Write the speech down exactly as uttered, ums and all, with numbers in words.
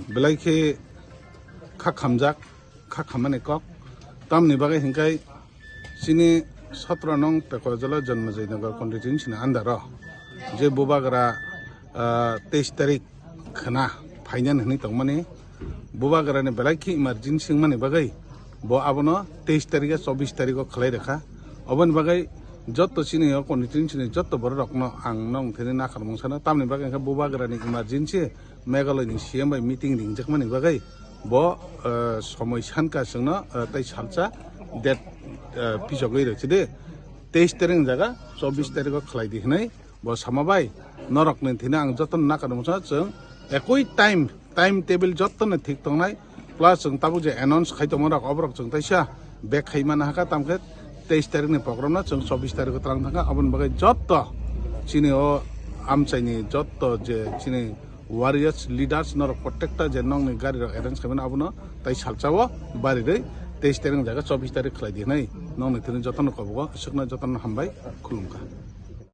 Belai khe kha khamjak, kha khammani kok. Tamni bagwi hinkhai chini sotro nong Pekojola Jonmojay Nagar constituency ni under o je bubagra, ah, teis tarik khna phainani hwnwi tongmani, bubagrani belai khe emergency wngmani bagwi bo abono teis tarik chobbish tarik o khlai rwkha. Oboni bagwi jotto chini o constituency ni jotto borok rokno ang nong thini nakarmung sano, tamni bagwi khe bubagrani emergency Meghalaya ni C M bai meeting ringjakmani bagwi bo, eh, somoi sanka chwngno, eh, tei salsa date, eh, pisogwi rwchide, teis tarik jaga chobbish tarik o khlai di hinwi bo sama bai norok ni thini ang jotono nakarmung sano, chwng ekoi time, time table jotono thik tongnai, plus chwng tabuk je announce khai tongma rok oborok chwng taisa bek khai mana hakha, tamkhe teis tarik ni program no chwng chobbish tarik o twlang thangkha. Aboni bagwi jotto chini o amchaini jotto je chini warriors leaders norok protekta je nongni gari rok arrange khaimani abono tai salsa o barirwi teis tarik jaga chobbish tarik khlai di hinwi nongni thini jotono kobogo swkna jotono hambai khulumkha.